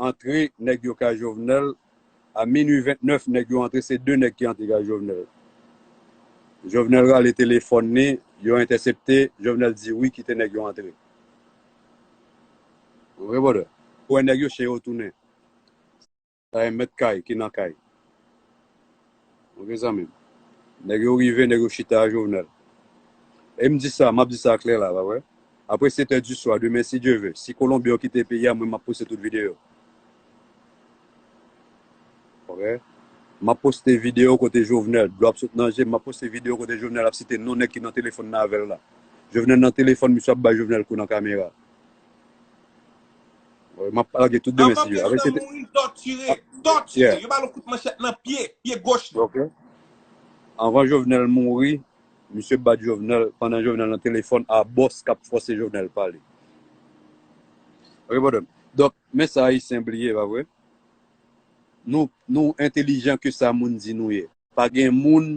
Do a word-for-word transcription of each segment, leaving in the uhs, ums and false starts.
antre nèg yo kay Jovenel, a minui vennèf, nèg yo antre, se de nèg ki antre kay Jovenel. Jovenel rale telefòn li, yo entèsepte, Jovenel di wi, kite nèg yo antre. Ou konprann, brother? Ou wè nèg yo, chen yo tounen. Sa e mèt kay ki nan kay. Ok, zanmi m. Nèg yo rive, nèg yo chita a Jovenel. E m di sa, m ap di sa klè la, pa vre? Apre sèt è di swa, demen, si Dye ve, si Kolonbyen yo kite peyi a, mwen, m ap poste tout videyo. Ok? M ap poste videyo kote Jovenel, dlo ap sot nan je m, m ap poste videyo kote Jovenel ap site non nèg ki nan telefòn nan avè l la. Jovenel nan telefòn, misye ap bay Jovenel kou nan kamera. Wi, m ap lage tout demen, si Dye ve. Apre, se te mouri, tòtire, tòtire. Yo ba l yon kout manchèt nan pye, pye goch li. Ok. Anvan Jovenel mouri, misye bat Jovenel, pandan Jovenel nan telefòn a bòs k ap fòse Jovenel pale. Ok, brother. Donk, men sa Ayisyen bliye, pa vre? Nou, nou entelijan ke sa moun di nou ye. Pa gen moun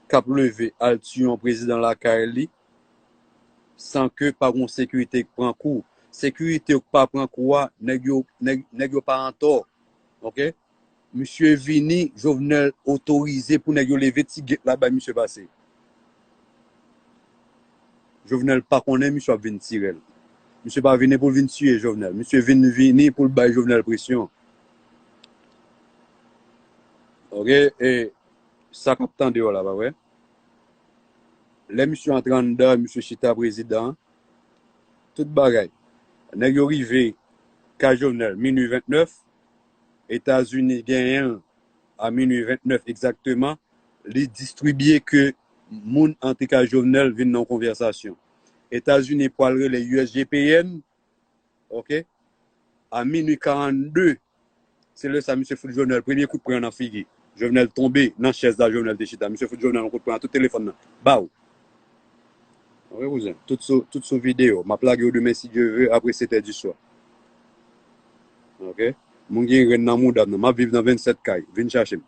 k ap leve al tiye yon prezidan lakay li san ke pa gon sekirite k pran kou. Sekirite yo k pa pran kou a, nèg yo, nèg, nèg yo pa antò. Ok? Misye vini, Jovenel otorize pou nèg yo leve ti gate la bay misye pase. Jovenel pa konnen misye ap vin tire l. Misye pa vini pou l vin tiye Jovenel. Misye vin, vini pou l bay Jovenel presyon. Ok? E sa k ap tande yo la, pa vre? Lè misye antre anndan, misye chita prezidan, tout bagay. Nèg yo rive kay Jovenel, minui vennèf, Etazini genyen l a minui vennèf egzakteman, li distribye ke moun antre kay Jovenel vin nan yon konvèsasyon. Etazini pral rele U S G P N, ok, a minui karannde, se lè sa misye fout Jovenel premye kout pwen nan figi. Jovenel tonbe nan chèz la Jovenel te chita. Misye fout Jovenel yon kout pwen a tout telefòn nan. Baw! Ok, kouzen. Tout sou, tout sou videyo. M ap lage yo demen, si Dye ve, apre sèt è di swa. Ok? Moun gen grenn nan mouda m nan. M ap viv nan vennsèt kay. Vin chache m.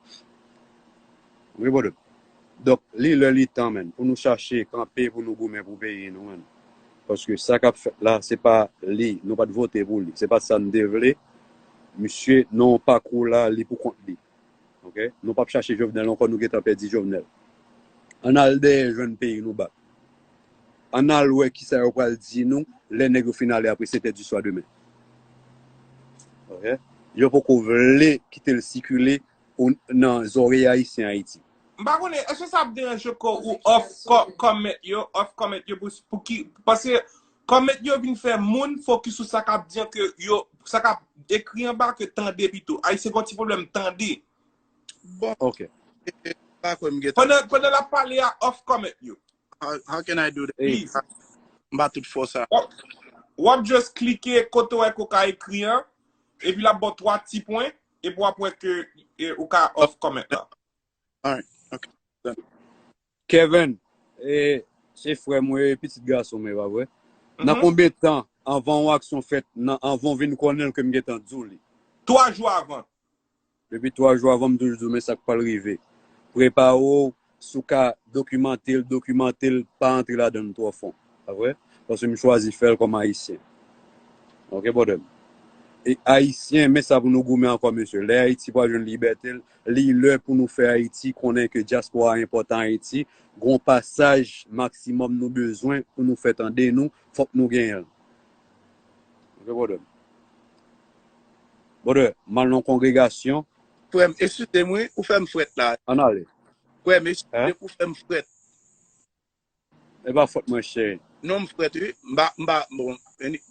Wi, brother. Donk, li lè li tan, menn, pou nou chache kanpe, pou nou goumen pou peyi nou, menn. Paske sa k ap fèt la, se pa li. Nou pa t vote pou li. Se pa sa n te vle. Misye, nan yon pakou la, li pou kont li. Ok? Nou p ap chache Jovenel ankò, nou gentan pèdi Jovenel. Ann al dèyè jwenn peyi nou bak. Ann al wè kisa yo pral di nou lè nèg yo fin ale apre sèt è di swa demen. Ok? Yo poko vle kite l sikile o-, nan zòrèy Ayisyen Ayiti. M pa konnen, èske sa ap deranje kò ou off co-, comment yo, off comment yo pou, pou ki, paske comment yo vin fè moun fokis sou sa k ap di an ke yo, sa k ap ekri anba ke tande pito. Ayisyen gen yon ti pwoblèm tande. Bon. Ok. E, e, pa kwè m gentan. Pandan, pandan l ap pale a, off comment yo. How, how can I do that? Please. M pa tout fò sa. W ap, w ap just klike kote w wè ke w ka ekri an, epi l ap ba w twa ti pwen, epi w ap wè ke, e, ou ka off comment la. Alright. Ok. Done. Kevin, e, se frè mwen, e pitit gason mwen, pa vre? Nan konbyen tan anvan yon aksyon fèt, nan, anvan w vin konnen l ke m gentan di w li? Twa jou avan. Depi twa jou avan, m toujou di w, men sa k pral rive. Prepare w, si w ka dokimante l, dokimante l, pa antre ladan l twò fon. Pa vre? Paske m chwazi fè l kòm Ayisyen. Ok, brother m? E Ayisyen, men sa pou nou goumen ankò, mesye. Lè Ayiti pral jwenn libète l, li lè pou nou fè Ayiti konnen ke dyaspora a enpòtan Ayiti. Gon pasaj maksimòm nou bezwen pou nou fè tande nou, fòk nou genyen l. Ok, brother m? Brother, m al nan kongregasyon. Frè m, eskize m wi, ou fè m frèt la. Ann ale. Frè m, eskize m, ou fè m frèt. E pa fòt mwen, cheri. Non, m frèt wi. M pa, m pa, bon, anyway.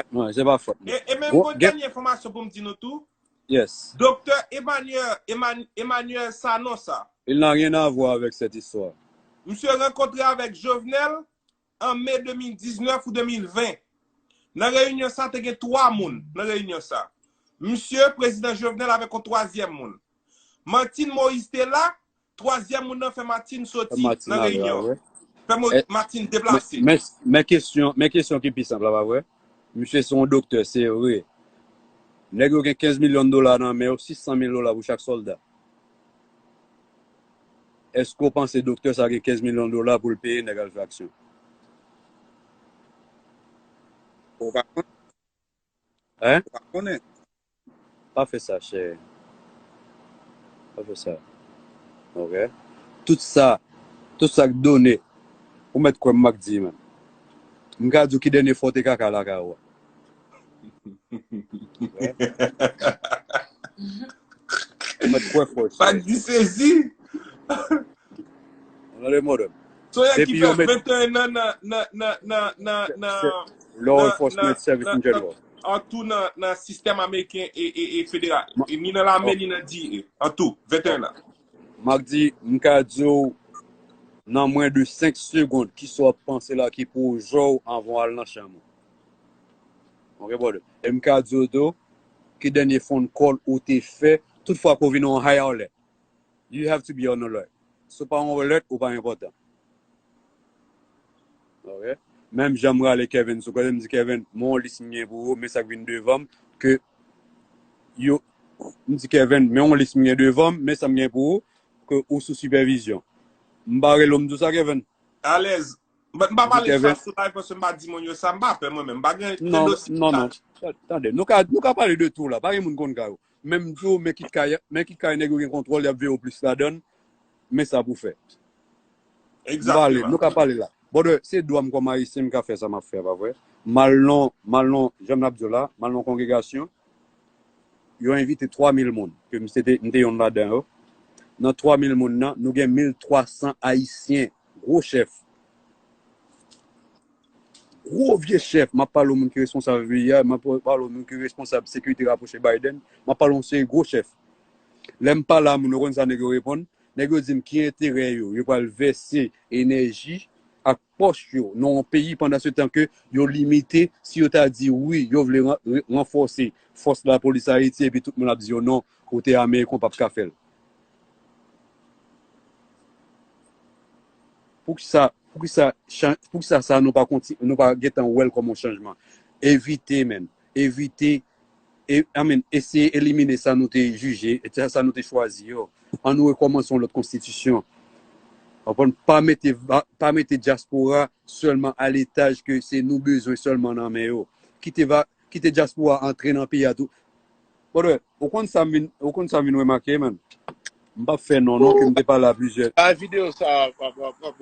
Non, se pa fòt mwen. E, e menm gon dènye enfòmasyon pou m di nou tou. Yes. Doktè Emmanuel, Eman-, Emmanuel Sanon sa. Il n'a rien à voir avec cette histoire. Misye rankontre avèk Jovenel an me de mil diznèf ou de mil ven. Nan reyinyon sa, te gen twa moun nan reyinyon sa. Misye, prezidan Jovenel avèk yon twazyèm moun. Martine Moïse te la, twazyèm moun nan fè Martine soti nan reyinyon. Fè Martine deplase. Men, men kesyon, men kesyon ki pi senp la, pa vre? Misye se yon doktè, se vre. Nèg yo gen kenz milyon dola nan men yo, sis san mil dola pou chak sòlda. Èske w panse doktè sa gen kenz milyon dola pou l peye nèg al fè aksyon? Ou pa konn. Hein? Ou pa konnen. Pa fè sa, chè. Pa fè sa. Ok? Tout sa, tout sa k done, ou mèt kwè m, m ak di, man. M ka di w ki dènye fwa w te kaka lakay ou a. Ok? Ou mèt kwè fò, chè. Pak di sezi. Ou tande, modèl. Son nèg ki Depi fè yo met venteyen an nan, nan, nan, nan, nan, nan, law nan, enforcement nan, service nan, in general. An tou nan, nan sistèm ameriken e, e, e federal. Ma- E ni nan lame, Ok. Ni nan D E A. An tou, venteyen an. M ap di, m ka di w, nan mwen de senk segond, ki sa w ap panse la ki pou w jwe w anvan w al nan chanm ou. Ok, brother? E m ka di w tou, ki dènye phone call ou te fè, tout fwa ke w vin yon high alert, you have to be on alert. Si w pa on alert, ou pa enpòtan. Ok? Menm jan m rale Kevin sou kote, m di, Kevin, men yon lis m gen pou ou, men sa k vin devan m, ke yo, m di, Kevin, men yon lis m gen devan m, men sa m gen pou ou, ke ou sou sipèvizyon. M pa rele w, m di w sa, Kevin. Alèz. M pa m pa M di, pale sa Kevin. Sou live paske m pa di moun yo sa, m pa pè mwen menm. M pa gen Non, dosye non, la. Non. Tande, nou ka, nou ka pale de tou la. Pa gen moun konn kay ou. Menm tou, men kit kay, men kit kay nèg yo gen kontwòl, y ap veye w plis ladan, men sa pou fè. M pale, Egzakteman. Nou ka pale la. Brother, se dwa m kòm Ayisyen, m ka fè sa m ap fè, pa vre? M al nan, m al nan, jan m ap di w la, m al nan kongregasyon, yo envite twa mil moun, ke m se te, m te yonn ladan yo. Nan twa mil moun nan, nou gen mil twa san Ayisyen, gwo chèf. Gwo vye chèf, m ap pale w moun ki responsab V I A, m ap pale w moun ki responsab sekirite rapwoche Biden, m ap pale w yon seri gwo chèf. Lè m pale a moun, ou konn sa nèg yo reponn? Nèg yo di m ki enterè yo, yo pral vèse enèji ak pòch yo nan yon peyi pandan se tan ke yo limite, si yo ta di wi, yo vle ran- re- ranfòse fòs lapolis Ayiti, epi tout moun ap di yo non, kote Ameriken w p ap ka fè l. Poukisa, poukisa, chan- poukisa sa nou pa konti, nou pa gentan wè l kòm yon chanjman? Evite, men. Evite, e, I mean, eseye elimine sa nou te jije, e sa nou te chwazi yo. Ann nou rekòmanse yon lòt konstitisyon. Konprann? Pa mete, va- pa mete dyaspora sèlman a letaj ke se nou bezwen sèlman nan men yo. Kite, va- kite dyaspora antre nan peyi a tou. Brother, ou konn sa m vin, ou konn sa m vin remake, man? M p ap fè non, non, ke m te pale a plizyè. Bay videyo sa, w ap, w ap, w ap,